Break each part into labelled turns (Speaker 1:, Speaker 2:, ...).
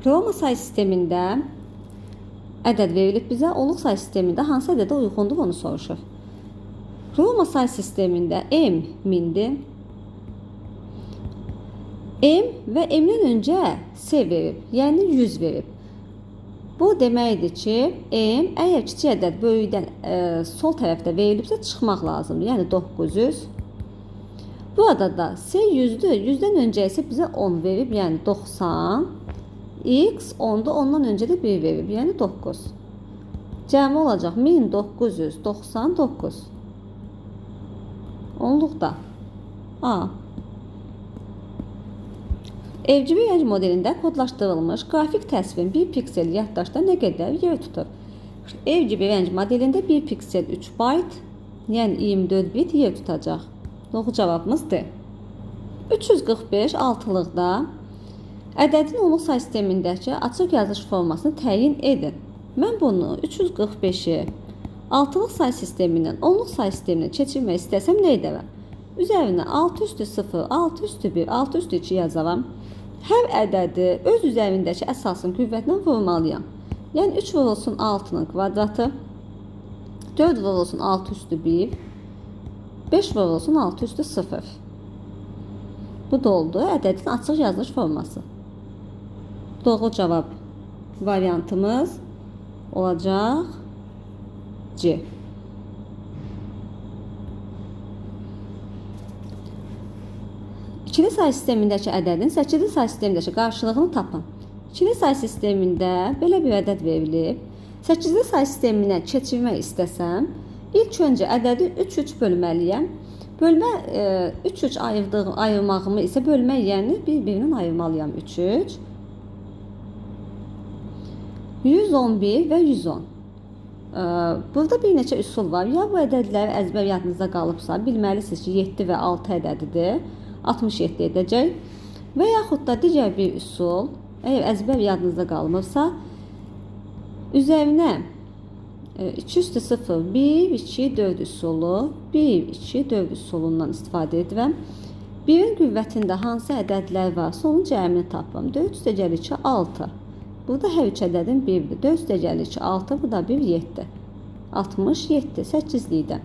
Speaker 1: Roma say sistemində ədəd verilib bizə, onluq say sistemində hansı ədədə uyğundur onu soruşur. Roma say sistemində M 1000-dir. M və M-dən öncə S verib, yəni 100 verib. Bu deməkdir ki, M əgər kiçik ədəd böyükdən sol tərəfdə verilibsə çıxmaq lazımdır. Yəni 900. Burada da S 100-dür. 100-dən öncə isə bizə 10 verib, yəni 90. X 10-dur, ondan öncə də 1 verib, yəni 9. Cəmi olacaq 1999. Onluqda A. RGB rəng modelində kodlaşdırılmış qrafik təsvirin 1 piksel yaddaşda nə qədər yer tutur? RGB rəng modelində 1 piksel 3 bayt, yəni 24 bit yer tutacaq. Doğru cavabımız D. 345 altılıqda ədədin onluq say sistemindəki açıq yazılış formasını təyin edin. Mən bunu 345-i altılıq say sistemindən onluq say sisteminə keçirmək istəsəm nə edərəm? Üzərinə 6 üstü 0, 6 üstü 1, 6 üstü 2 yazaram. Hər ədədi öz üzərindəki əsasın qüvvətinə vurmalıyam. Yəni 3 vurulsun 6-nın kvadratı, 4 vurulsun 6 üstü 1, 5 vurulsun 6 üstü 0. Bu da oldu ədədin açıq yazılış forması. Doğru cavab variantımız olacaq C. İkili say sistemindəki ədədin 8-li say sistemindəki qarşılığını tapın. İkili say sistemində belə bir ədəd verilib. 8-li say sisteminə keçirmək istəsəm, ilk öncə ədədi 3-3 bölməliyəm. Bölmə 3-3 ayırmağımı isə bölmək, yəni bir-birindən ayırmalıyam 3-3. 111 və 110. Burada bir neçə üsul var. Ya bu ədədlər əzbər yadınızda qalıbsa, bilməlisiniz ki, 7 və 6 ədədidir. 67 edəcək. Və yaxud da digər bir üsul, əgər əzbər yadınızda qalmırsa, üzərinə 2 üstü 0, 1, 2, 4 üsulu, 1, 2, 4 üsulundan istifadə edirəm. 1-in qüvvətində hansı ədədlər varsa, onun cəmini tapıram. 4 üstə gəlir 2, 6. Burada hər üç ədədin 1-dir. 4 üstə gəlir 2, 6, bu da 1, 7. 67, 8-likdə.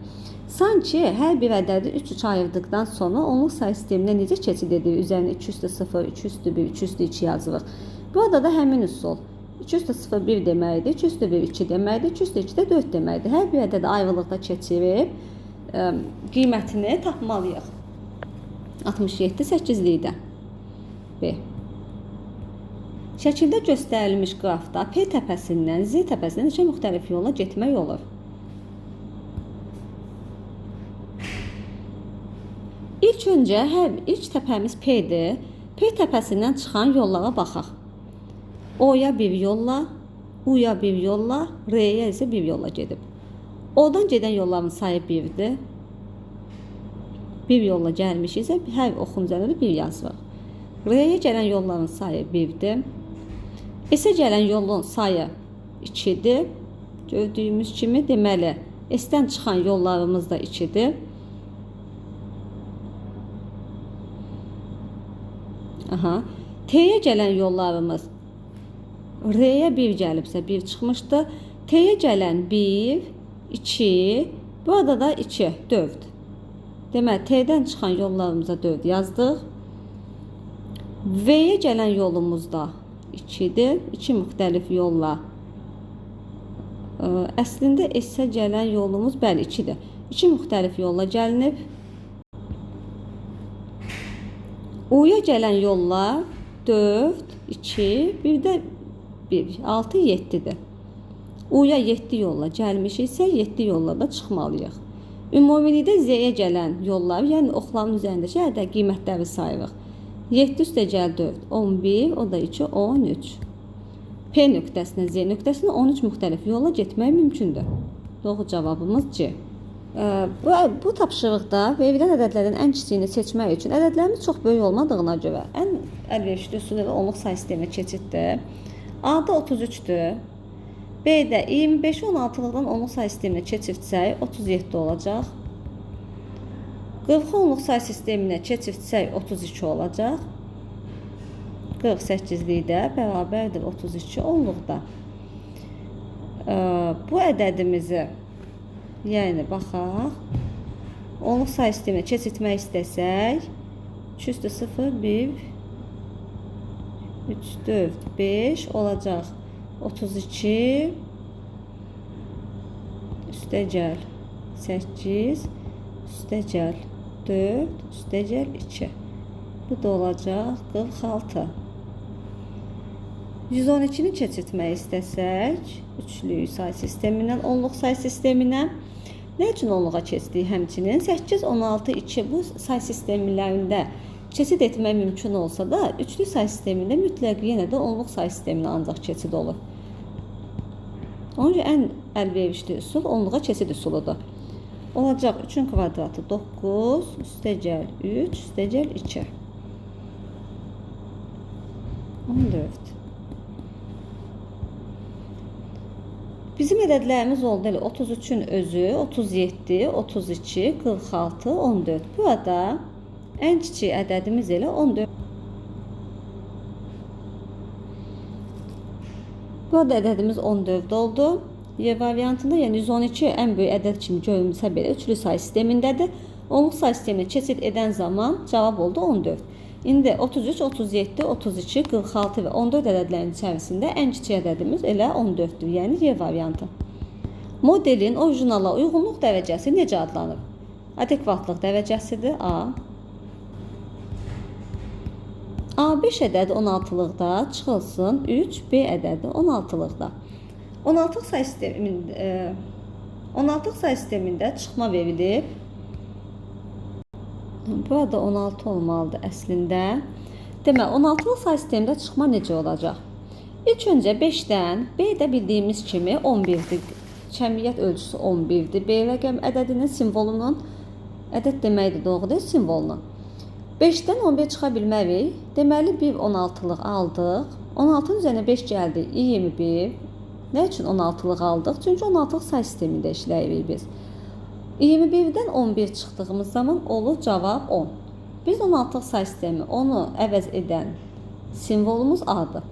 Speaker 1: Sanki hər bir ədədi 3-3 ayırdıqdan sonra onluq say sisteminə necə keçid edirik? Üzərinə 2 üstə 0, 2 üstə 1, 2 üstə 2 yazırıq. Burada da həmin üsul. 2 üstə 0, 1 deməkdir, 2 üstə 1, 2 deməkdir, 2 üstə 2 də 4 deməkdir. Hər bir ədədi ayrılıqda keçirib qiymətini tapmalıyıq. 67, 8-likdə. B. Şəkildə göstərilmiş qrafda P təpəsindən Z təpəsinə neçə müxtəlif yolla getmək olur? İlk öncə ilk təpəmiz P-dir. P təpəsindən çıxan yollara baxaq. O-ya bir yolla, U-ya bir yolla, R-yə isə bir yolla gedib. O-dan gedən yolların sayı 1-dir. Bir yolla gəlmişiksə, hər oxun üzərində də 1 yazırıq. R-yə gələn yolların sayı 1-dir. S-ə gələn yolun sayı 2-dir. Gördüyümüz kimi, deməli, S-dən çıxan yollarımız da 2-dir. Aha. T-yə gələn yollarımız R-yə 1 gəlibsə 1 çıxmışdı. T-yə gələn 1, 2, burada da 2, 4. Deməli, T-dən çıxan yollarımıza 4 yazdıq. V-yə gələn yolumuz da 2-dir. 2 müxtəlif yolla. Əslində S-ə gələn yolumuz, bəli, 2-dir. 2 müxtəlif yolla gəlinib. U-ya gələn yollar 4, 2, bir də 1, 6, 7-dir. U-ya 7 yolla gəlmişiksə, 7 yolla da çıxmalıyıq. Ümumilikdə Z-yə gələn yollar, yəni oxların üzərindəki ədəd qiymətləri sayırıq. 7 üstə gəl 4, 11, o da 2, 13. P nöqtəsinə, Z nöqtəsinə 13 müxtəlif yolla getmək mümkündür. Doğru cavabımız C. Bu tapşırıqda verilən ədədlərdən ən kiçiyini seçmək üçün ədədlərimiz çox böyük olmadığına görə ən əlverişli üsul elə onluq say sisteminə keçiddir. A-da 33-dür. B-də 25-i 16-lıqdan onluq say sisteminə keçirtsək 37 olacaq. 40-ı onluq say sisteminə keçirtsək 32 olacaq. 48-likdə bərabərdir 32 onluqda. Bu ədədimizi, yəni baxaq, onluq say sisteminə keçirtmək istəsək, 3 üstü 0, 1, 3, 4, 5 olacaq. 32 üstə gəl 8, üstə gəl 4, üstə gəl 2. Bu da olacaq 46. 112-ni keçirtmək istəsək, üçlük say sistemindən onluq say sisteminə. Nə üçün onluğa keçdik həmçinin? 8, 16, 2 bu say sistemlərində keçid etmək mümkün olsa da, üçlük say sistemində mütləq yenə də onluq say sisteminə ancaq keçid olur. Onun üçün ən əlverişli üsul onluğa keçid üsuludur. Olacaq 3-ün kvadratı 9, üstə gəl 3, üstə gəl 2. 14. Bizim ədədlərimiz oldu elə 33-ün özü, 37, 32, 46, 14. Burada ən kiçik ədədimiz elə 14. Burada ədədimiz 14 oldu. Y variantında, yəni 112 ən böyük ədəd kimi görünsə belə üçlü say sistemindədir. Onluq say sisteminə keçid edən zaman cavab oldu 14. İndi 33, 37, 32, 46 və 14 ədədlərinin içərisində ən kiçik ədədimiz elə 14-dür. Yəni Y variantı. Modelin orijinala uyğunluq dərəcəsi necə adlanır? Adekvatlıq dərəcəsidir A. A5 ədədi 16-lıqda çıxılsın 3, B ədədi 16-lıqda. 16 say sistemində çıxma verilib. Burada 16 olmalıdır əslində. Demək, 16-lıq say sistemində çıxma necə olacaq? İlk öncə 5-dən, B də bildiyimiz kimi 11-dir. Kəmiyyət ölçüsü 11-dir. B rəqəm ədədinin simvolunun, ədəd deməkdir doğru deyil, simvolunun. 5-dən 11 çıxa bilmərik. Deməli, 1 16-lıq aldıq. 16-nın üzərinə 5 gəldi, 21. Nə üçün 16-lıq aldıq? Çünki 16-lıq say sistemində işləyirik biz. 21-dən 11 çıxdığımız zaman olur cavab 10. Biz 16-lıq say sistemi onu əvəz edən simvolumuz A-dır.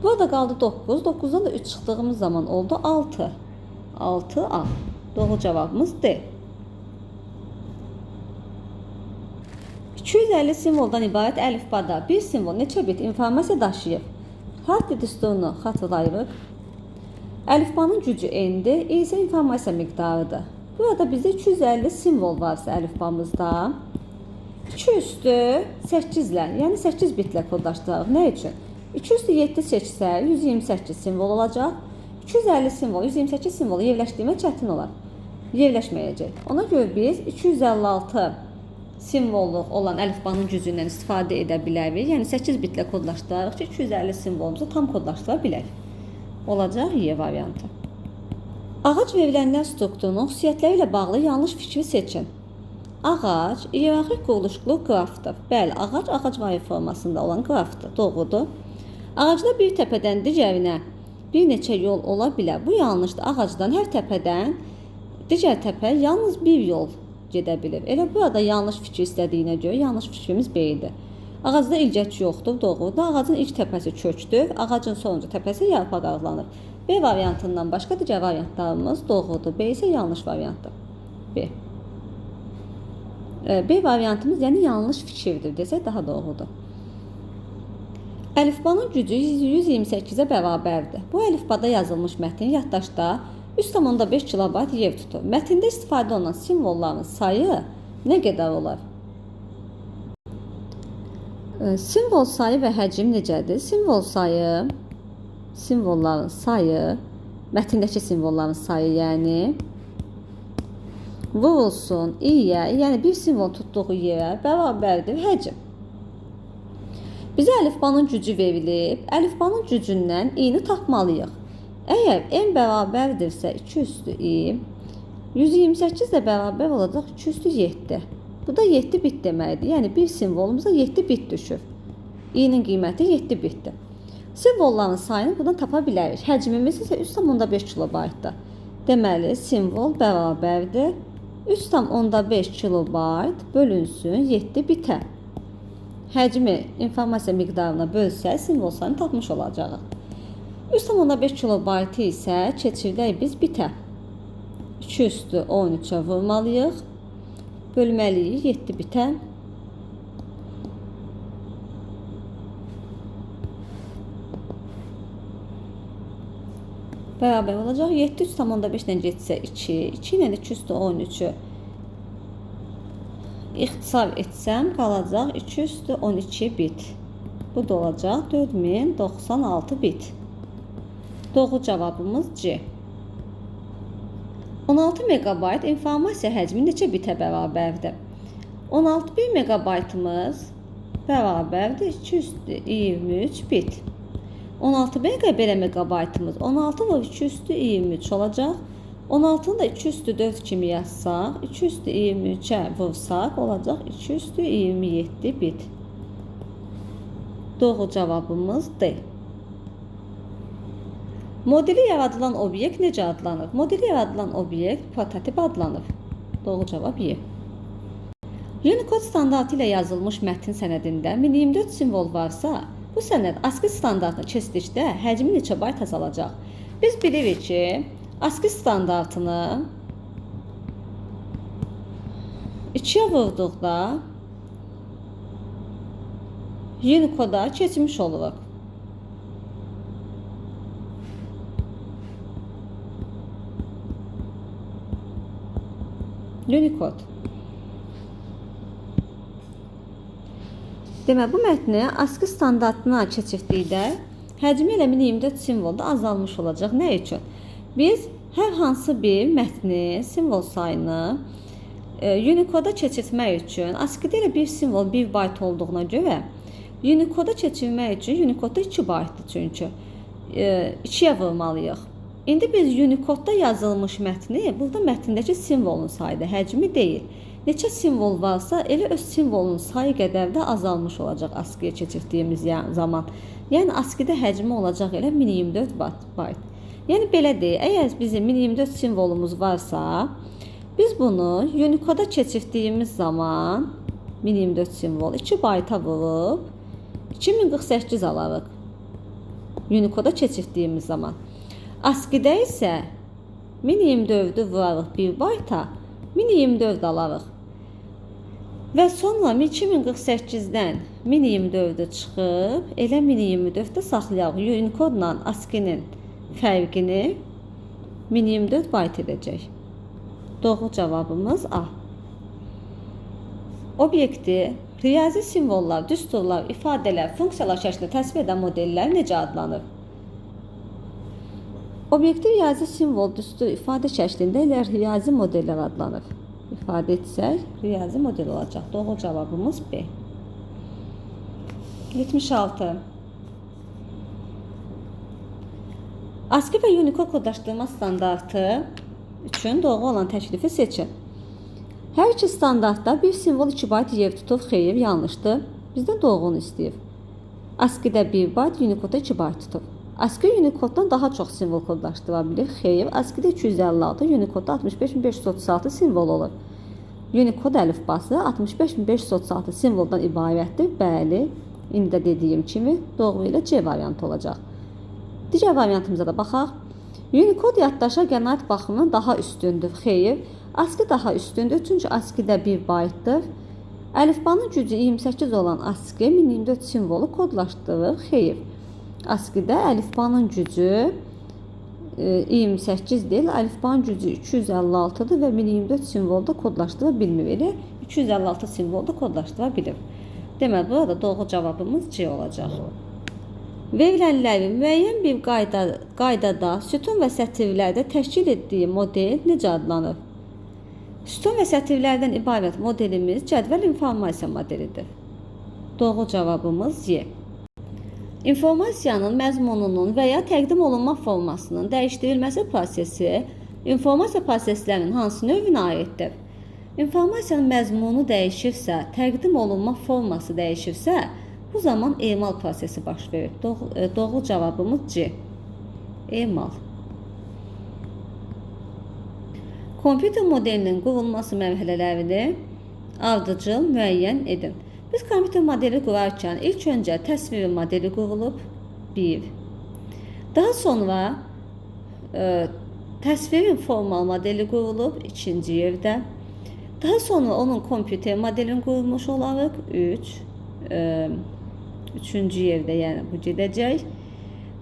Speaker 1: Burada qaldı 9. 9-dan da 3 çıxdığımız zaman oldu 6. 6A. Doğru cavabımız D. 250 simvoldan ibarət əlifbada bir simvol neçə bit informasiya daşıyır? Haddi düsturunu xatırlayırıq. Əlifbanın gücü N-dir, I isə informasiya miqdarıdır. Burada bizdə 250 simvol varsa əlifbamızda, 2 üstü 8 ilə, yəni 8 bitlə kodlaşdırarıq. Nə üçün? 2 üstü 7 seçsək 128 simvol olacaq. 250 simvol, 128 simvolu yerləşdirmək çətin olar. Yerləşməyəcək. Ona görə biz 256 simvolluq olan əlifbanın gücündən istifadə edə bilərik. Yəni 8 bitlə kodlaşdırarıq ki, 250 simvolumuzu tam kodlaşdıra bilək. Olacaq Y variantı. Ağac verilənlər strukturunun xüsusiyyətləri ilə bağlı yanlış fikri seçin. Ağac iyerarxik quruluşlu qrafdır. Bəli, ağac ağacvari formasında olan qrafdır. Doğrudur. Ağacda bir təpədən digərinə bir neçə yol ola bilər. Bu yanlışdır. Ağacdan hər təpədən digər təpə yalnız bir yol gedə bilir. Elə burada yanlış fikir istədiyinə görə yanlış fikrimiz B idi. Ağacda ilgəc yoxdur, doğrudur. Ağacın ilk təpəsi kökdür, ağacın sonuncu təpəsi yarpaq adlanır. B variantından başqa digər variantlarımız doğrudur. B isə yanlış variantdır. B. B variantımız yəni yanlış fikirdir desək daha doğrudur. Əlifbanın gücü 128-ə bərabərdir. Bu əlifbada yazılmış mətin yaddaşda 3,5 kilobayt yer tutur. Mətndə istifadə olunan simvolların sayı nə qədər olar? Simvol sayı və həcm necədir? Simvol sayı, simvolların sayı, mətndəki simvolların sayı yəni vurulsun i-yə, yəni bir simvol tutduğu yerə bərabərdir həcm. Bizə əlifbanın gücü verilib, əlifbanın gücündən i-ni tapmalıyıq. Əgər n bərabərdirsə 2 üstü i, 128 də bərabər olacaq 2 üstü 7. Bu da 7 bit deməkdir. Yəni bir simvolumuza 7 bit düşür. İ-nin qiyməti 7 bitdir. Simvolların sayını buradan tapa bilərik. Həcmimiz isə 3,5 kilobaytdır. Deməli, simvol bərabərdir 3,5 kilobayt bölünsün 7 bitə. Həcmi informasiya miqdarına bölsək, simvol sayını tapmış olacağıq. 3,5 kilobaytı isə keçirdək biz bitə. 2 üstü 13-ə vurmalıyıq. Bölməliyik 7 bitə. Bərabər olacaq. 7 3,5 ilə getsə 2, 2 ilə 2 üstü 13-ü ixtisar etsəm qalacaq 2 üstü 12 bit. Bu da olacaq 4096 bit. Doğru cavabımız C. 16 megabayt informasiya həcmi neçə bitə bərabərdir? 16 megabaytımız bərabərdir 2 üstü 23 bit. 16 mega belə megabaytımız 16 vur 2 üstü 23 olacaq. 16-nı da 2 üstü 4 kimi yazsaq, 2 üstü 23-ə vursaq olacaq 2 üstü 27 bit. Doğru cavabımız D. Modeli yaradılan obyekt necə adlanır? Modeli yaradılan obyekt prototip adlanır. Doğru cavab Y. Unicode standartı ilə yazılmış mətn sənədində 1024 simvol varsa, bu sənəd ASCII standartını keçdikdə həcmi neçə bayt azalacaq? Biz bilirik ki, ASCII standartını 2-yə vurduqda Unicode-a keçmiş oluruq. Unicode. Demək, bu mətni ASCII standartına keçirdikdə həcmi elə 1024 simvolda azalmış olacaq. Nə üçün? Biz hər hansı bir mətni, simvol sayını Unicode-a keçirtmək üçün ASCII-də elə bir simvol 1 bayt olduğuna görə Unicode-a keçirmək üçün Unicode-da 2 baytdır çünki 2-yə vurmalıyıq. İndi biz Unicode-da yazılmış mətni burada mətndəki simvolun sayıdır, həcmi deyil. Neçə simvol varsa elə öz simvolun sayı qədər də azalmış olacaq ASCII-yə keçirdiyimiz zaman. Yəni ASCII-də həcmi olacaq elə 1024 bayt. Yəni belə deyək, əgər bizim 1024 simvolumuz varsa, biz bunu Unicode-a keçirdiyimiz zaman 1024 simvol 2 bayta vurub 2048 alarıq. Unicode-a keçirdiyimiz zaman. ASCII-də isə 1024-ü vurarıq 1 bayta, 1024 alarıq. Və sonra 2048-dən 1024-ü çıxıb, elə 1024-də saxlayarıq. Unicode-la ASCII-nin fərqini 1024 bayt edəcək. Doğru cavabımız A. Obyekti riyazi simvollar, düsturlar, ifadələr, funksiyalar şəklində təsvir edən modellər necə adlanır? Obyekti riyazi simvol, düstur, ifadə şəklində elə riyazi modellər adlanır. İfadə etsək, riyazi model olacaq. Doğru cavabımız B. 76. ASCII və Unicode kodlaşdırma standartı üçün doğru olan təklifi seçin. Hər iki standartda bir simvol 2 bayt yer tutur. Xeyr, yanlışdır. Bizdən doğrunu istəyir. ASCII-də 1 bayt, Unicode-da 2 bayt tutur. ASCII Unicode-dan daha çox simvol kodlaşdıra bilir. Xeyr, ASCII-də 256, Unicode-da 65536 simvol olur. Unicode əlifbası 65536 simvoldan ibarətdir. Bəli, indi də dediyim kimi doğru ilə C variantı olacaq. Digər variantımıza da baxaq. Unicode yaddaşa qənaət baxımından daha üstündür. Xeyr, ASCII daha üstündür. Çünki ASCII-də 1 baytdır. Əlifbanın gücü 28 olan ASCII 1024 simvolu kodlaşdırır. Xeyr. ASCII-də əlifbanın gücü 28 deyil, əlifbanın gücü 256-dır və 1024 simvolda kodlaşdıra bilmir. Elə 256 simvolda kodlaşdıra bilir. Deməli, burada doğru cavabımız C olacaq. Verilənləri müəyyən bir qaydada sütun və sətirlərdə təşkil etdiyi model necə adlanır? Sütun və sətirlərdən ibarət modelimiz cədvəl informasiya modelidir. Doğru cavabımız Y. İnformasiyanın məzmununun və ya təqdim olunma formasının dəyişdirilməsi prosesi informasiya proseslərinin hansı növünə aiddir? İnformasiyanın məzmunu dəyişirsə, təqdim olunma forması dəyişirsə, bu zaman emal prosesi baş verir. Doğru cavabımız C. Emal. Kompüter modelinin qurulması mərhələlərini ardıcıl müəyyən edin. Biz kompüter modeli qurarkən ilk öncə təsvirin modeli qurulub 1. Daha sonra təsvirin formal modeli qurulub ikinci yerdə. Daha sonra onun kompüter modelini qurmuş olarıq 3. Üçüncü yerdə, yəni bu gedəcək.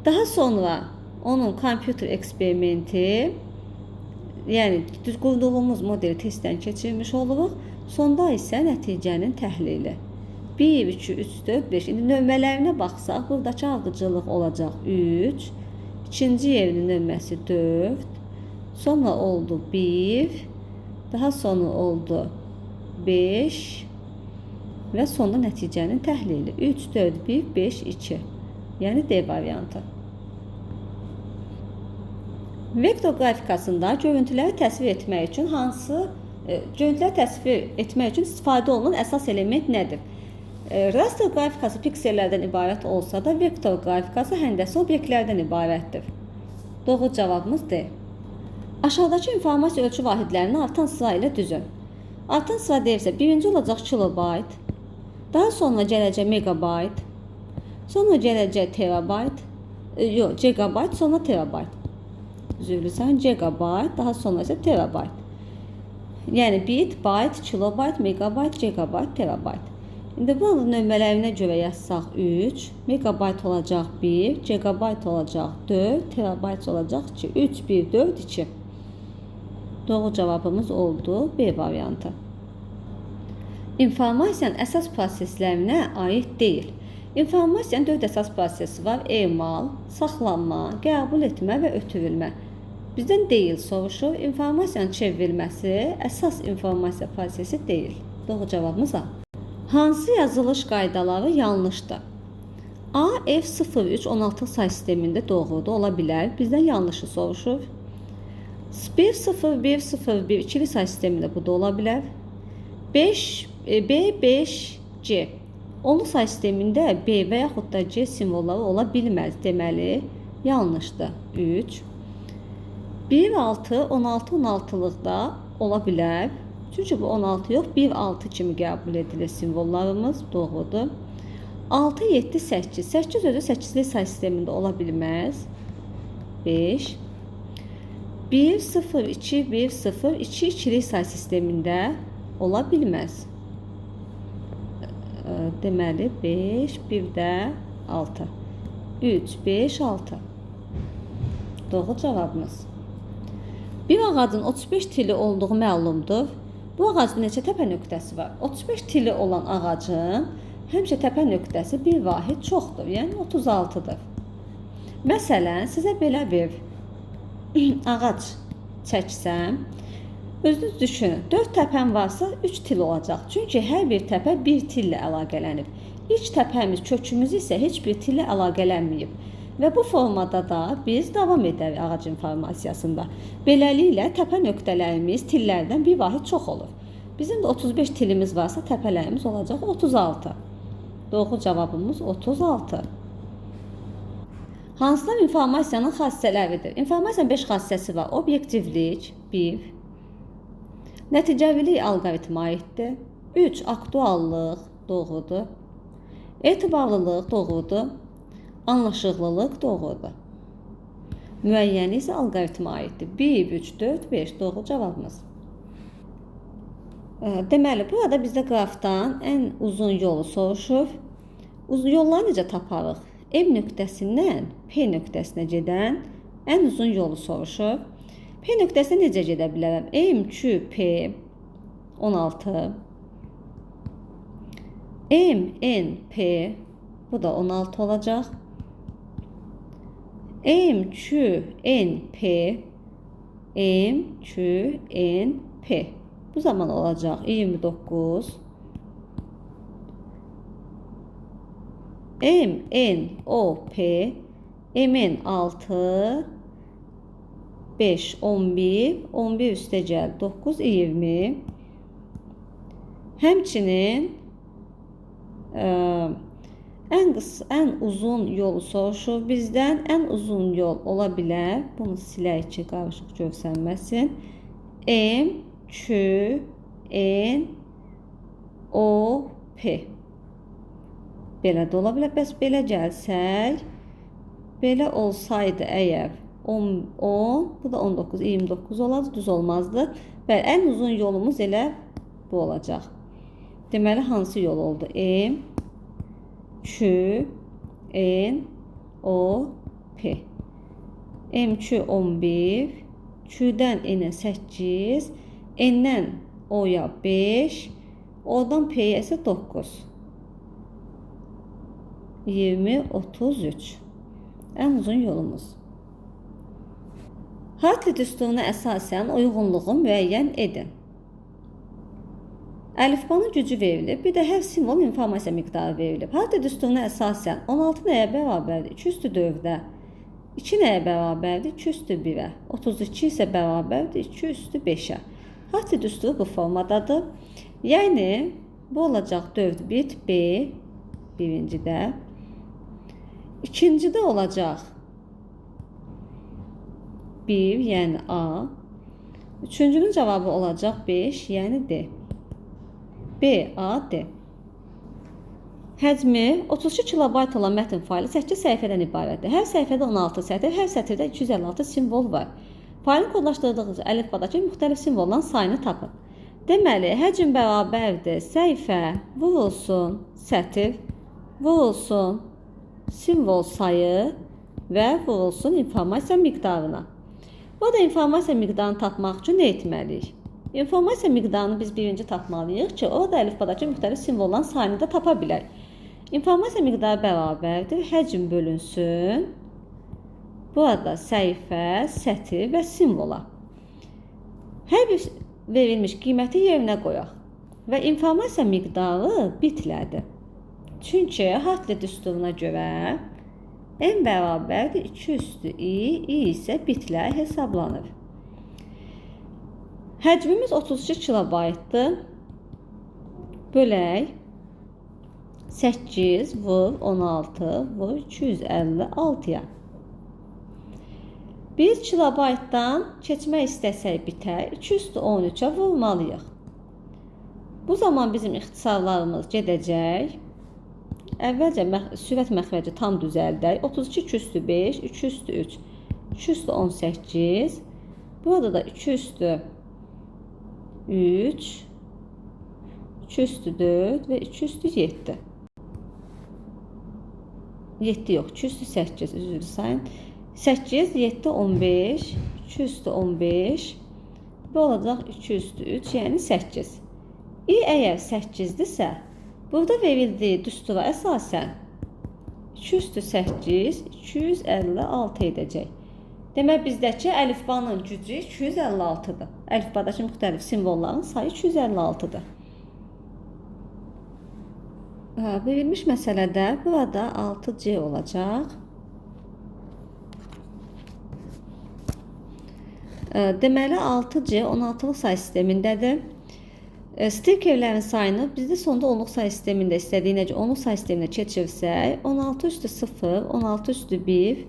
Speaker 1: Daha sonra onun kompüter eksperimenti, yəni düz qurduğumuz modeli testdən keçirmiş oluruq. Sonda isə nəticənin təhlili. 1, 2, 3, 4, 5. İndi nömrələrinə baxsaq, buradakı ardıcıllıq olacaq 3. İkinci yerinin nömrəsi 4. Sonra oldu 1. Daha sonra oldu 5. Və sonda nəticənin təhlili. 3, 4, 1, 5, 2. Yəni D variantı. Vektor qrafikasında görüntüləri təsvir etmək üçün görüntüləri təsvir etmək üçün istifadə olunan əsas element nədir? Raster qrafikası piksellərdən ibarət olsa da, vektor qrafikası həndəsi obyektlərdən ibarətdir. Doğru cavabımız D. Aşağıdakı informasiya ölçü vahidlərini artan sıra ilə düzün. Artan sıra deyirsə, birinci olacaq kilobayt, daha sonra gələcək megabayt, sonra gələcək terabayt, yox, gigabayt, sonra terabayt. Üzr istəyirəm, gigabayt, daha sonra isə terabayt. Yəni bit, bayt, kilobayt, megabayt, gigabayt, terabayt. İndi bunun nömrələrinə görə yazsaq 3, megabayt olacaq 1, gigabayt olacaq 4, terabayt olacaq 2. 3, 1, 4, 2. Doğru cavabımız oldu B variantı. İnformasiyanın əsas proseslərinə aid deyil. İnformasiyanın 4 əsas prosesi var. Emal, saxlanma, qəbul etmə və ötürülmə. Bizdən deyil soruşur. İnformasiyanın çevrilməsi əsas informasiya prosesi deyil. Doğru cavabımız A. Hansı yazılış qaydaları yanlışdır? A, F03 16 say sistemində doğrudur, ola bilər. Bizdən yanlışı soruşur. 1, 0, 1, 0, 1 ikili say sistemində bu da ola bilər. 5, B, 5, C. Onlu say sistemində B və yaxud da C simvolları ola bilməz. Deməli, yanlışdır. 3. 1, 6, 16, 16-lıqda ola bilər. Çünki bu 16 yox, 1, 6 kimi qəbul edilir simvollarımız. Doğrudur. 6, 7, 8. 8 özü 8-li say sistemində ola bilməz. 5. 1, 0, 2, 1, 0, 2 ikili say sistemində ola bilməz. Deməli, 5, 1 də 6. 3, 5, 6. Doğru cavabımız. Bir ağacın 35 tili olduğu məlumdur. Bu ağacın neçə təpə nöqtəsi var? 35 tili olan ağacın həmişə təpə nöqtəsi bir vahid çoxdur, yəni 36-dır. Məsələn, sizə belə bir ağac çəksəm, özünüz düşünün, 4 təpəm varsa 3 til olacaq. Çünki hər bir təpə bir tillə əlaqələnib. İlk təpəmiz, kökümüz isə heç bir tillə əlaqələnməyib. Və bu formada da biz davam edərik ağac informasiyasında. Beləliklə, təpə nöqtələrimiz tillərdən bir vahid çox olur. Bizim də 35 tilimiz varsa, təpələrimiz olacaq 36. Doğru cavabımız 36. Hansılar informasiyanın xassələridir? İnformasiyanın 5 xassəsi var. Obyektivlik, 1. Nəticəvilik alqoritmə aiddir. 3. Aktuallıq, doğrudur. Etibarlılıq, doğrudur. Anlaşıqlılıq doğrudur. Müəyyəni isə alqoritmə aiddir. 1, 3, 4, 5 doğru cavabımız. Deməli, burada bizdə qrafdan ən uzun yolu soruşur. Uzun yolları necə taparıq? M nöqtəsindən P nöqtəsinə gedən ən uzun yolu soruşur. P nöqtəsinə necə gedə bilərəm? M, Q, P 16. M, N, P bu da 16 olacaq. M, Q, N, P M, Q, N, P bu zaman olacaq 29. M, N, O, P M, N 6 5, 11 11 üstə gəl 9, 20. Həmçinin ən uzun yolu soruşur bizdən. Ən uzun yol ola bilər. Bunu silək ki, qarışıq görsənməsin. M, Q, N, O, P. Belə də ola bilər. Bəs belə gəlsək, belə olsaydı əgər 10, 10, bu da 19, 29 olardı, düz olmazdı. Bəli, ən uzun yolumuz elə bu olacaq. Deməli, hansı yol oldu? M, Q, N, O, P. MQ 11, Q-dən N-ə 8, N-dən O-ya 5, O-dan P-yə isə 9. 20, 33. Ən uzun yolumuz. Hartley düsturuna əsasən uyğunluğu müəyyən edin. Əlifbanın gücü verilib, bir də hər simvolun informasiya miqdarı verilib. Hartley düsturuna əsasən 16 nəyə bərabərdir? 2 üstü 4-ə. 2 nəyə bərabərdir? 2 üstü 1-ə. 32 isə bərabərdir 2 üstü 5-ə. Hartley düsturu bu formadadır. Yəni, bu olacaq 4 bit B birincidə. İkincidə olacaq 1, yəni A. Üçüncünün cavabı olacaq 5, yəni D. B, A, D. Həcmi 32 kilobayt olan mətn faylı 8 səhifədən ibarətdir. Hər səhifədə 16 sətir, hər sətirdə 256 simvol var. Faylın kodlaşdırdığınız əlifbadakı müxtəlif simvolların sayını tapın. Deməli, həcm bərabərdir səhifə vurulsun sətir, vurulsun simvol sayı və vurulsun informasiya miqdarına. Burada informasiya miqdarını tapmaq üçün nə etməliyik? İnformasiya miqdarını biz birinci tapmalıyıq ki, orada əlifbadakı müxtəlif simvolların sayını da tapa bilək. İnformasiya miqdarı bərabərdir həcm bölünsün. Burada səhifə, sətir və simvola. Hər bir verilmiş qiyməti yerinə qoyaq və informasiya miqdarı bitlərdir. Çünki Hartley düsturuna görə n bərabərdir 2 üstü i, i isə bitlər hesablanır. Həcmimiz 32 kilobaytdır. Bölək 8 vur 16 vur 256-ya. Biz kilobaytdan keçmək istəsək bitər, 2 üstü 13-ə vurmalıyıq. Bu zaman bizim ixtisarlarımız gedəcək. Əvvəlcə sürət məxrəci tam düzəldək. 32 2 üstü 5, 2 üstü 3, 2 üstü 18. Burada da 2 üstü 3, 2 üstü 4 və 2 üstü 7. 7 yox, 2 üstü 8, üzr sayın. 8, 7, 15, 2 üstü 15. Bu olacaq 2 üstü 3, yəni 8. İ əgər 8-dirsə, burada verildiyi düstura əsasən 2 üstü 8, 256 edəcək. Demək, bizdəki əlifbanın gücü 256-dır. Əlifbadakı müxtəlif simvolların sayı 256-dır. Verilmiş məsələdə burada 6C olacaq. Deməli, 6C 16-lıq say sistemindədir. Stikerlərin sayını bizdə sonda onluq say sistemində istədiyinəcə onluq say sisteminə keçirsək, 16 üstü 0, 16 üstü 1,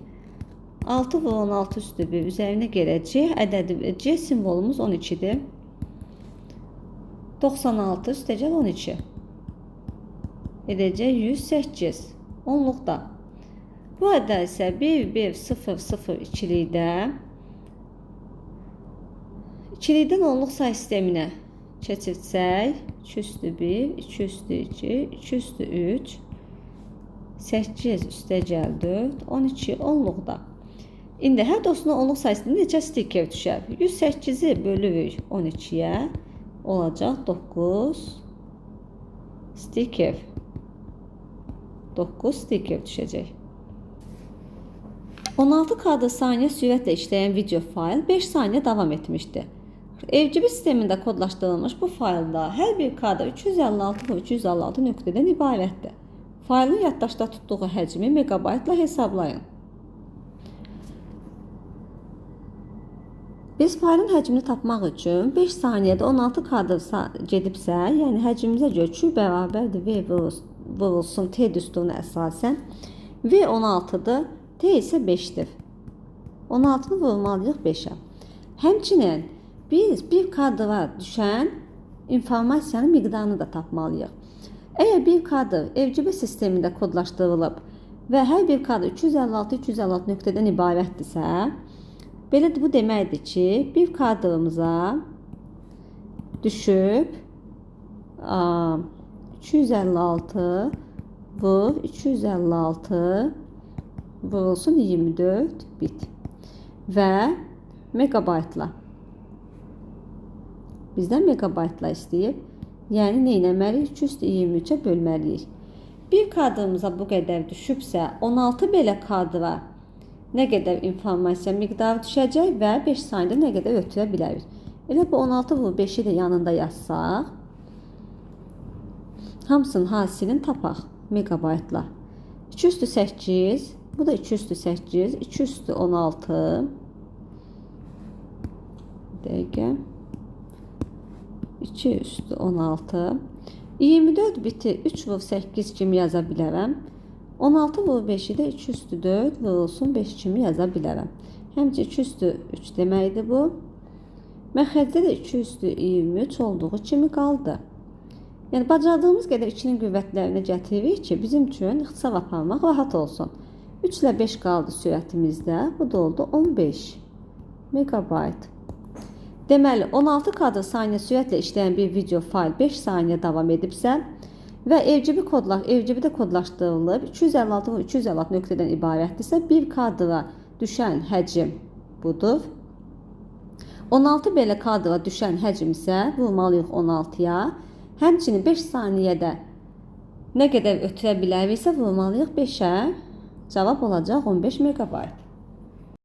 Speaker 1: 6 vur 16 üstü 1 üzərinə gələ C ədədi, C simvolumuz 12-dir. 96 üstəgəl 12 edəcək 108 onluqda. Bu ədəd isə 1, 1, 0, 0 ikilikdə ikilikdən onluq say sisteminə keçirsək, 2 üstü 1, 2 üstü 2, 2 üstü 3, 8 üstəgəl 4, 12 onluqda. İndi hər dostuna onluq sayısında neçə stiker düşər? 108-i bölürük 12-yə, olacaq 9 stiker. 9 stiker düşəcək. 16 kadr saniyə sürətlə işləyən video fayl 5 saniyə davam etmişdi. RGB sistemində kodlaşdırılmış bu faylda hər bir kadr 356 və 356 nöqtədən ibarətdir. Faylın yaddaşda tutduğu həcmi meqabaytla hesablayın. Biz faylın həcmini tapmaq üçün 5 saniyədə 16 kadr gedibsə, yəni həcmimizə görə Q bərabərdir V vurulsun T düsturuna əsasən. V 16-dır, T isə 5-dir. 16-nı vurmalıyıq 5-ə. Həmçinin biz bir kadra düşən informasiyanın miqdarını da tapmalıyıq. Əgər bir kadr RGB sistemində kodlaşdırılıb və hər bir kadr 256 256 nöqtədən ibarətdirsə, belə bu deməkdir ki, bir kadrımıza düşüb 256 vur 256 vurulsun 24 bit və megabaytla. Bizdən megabaytla istəyib. Yəni nə etməliyik? 223-ə bölməliyik. Bir kadrımıza bu qədər düşübsə, 16 belə kadra nə qədər informasiya miqdarı düşəcək və 5 saniyədə nə qədər ötürə bilərik. Elə bu 16 vur 5-i də yanında yazsaq, hamısının hasilini tapaq megabaytla. 2 üstü 8, bu da 2 üstü 8, 2 üstü 16. Bir dəqiqə. 2 üstü 16. 24 biti 3 vur 8 kimi yaza bilərəm. 16 vur 5-i də 2 üstü 4 vurulsun 5 kimi yaza bilərəm. Həmçinin 2 üstü 3 deməkdir bu. Məxrəcdə də 2 üstü 23 olduğu kimi qaldı. Yəni bacardığımız qədər 2-nin qüvvətlərini gətiririk ki, bizim üçün ixtisar aparmaq rahat olsun. 3 ilə 5 qaldı sürətimizdə. Bu da oldu 15 megabayt. Deməli, 16 kadr saniyə sürətlə işləyən bir video fayl 5 saniyə davam edibsə və RGB kodlar RGB-də kodlaşdırılıb 256 və 256 nöqtədən ibarətdirsə, bir kadra düşən həcm budur. 16 belə kadra düşən həcm isə vurmalıyıq 16-ya. Həmçinin 5 saniyədə nə qədər ötürə biləriksə vurmalıyıq 5-ə. Cavab olacaq 15 megabayt.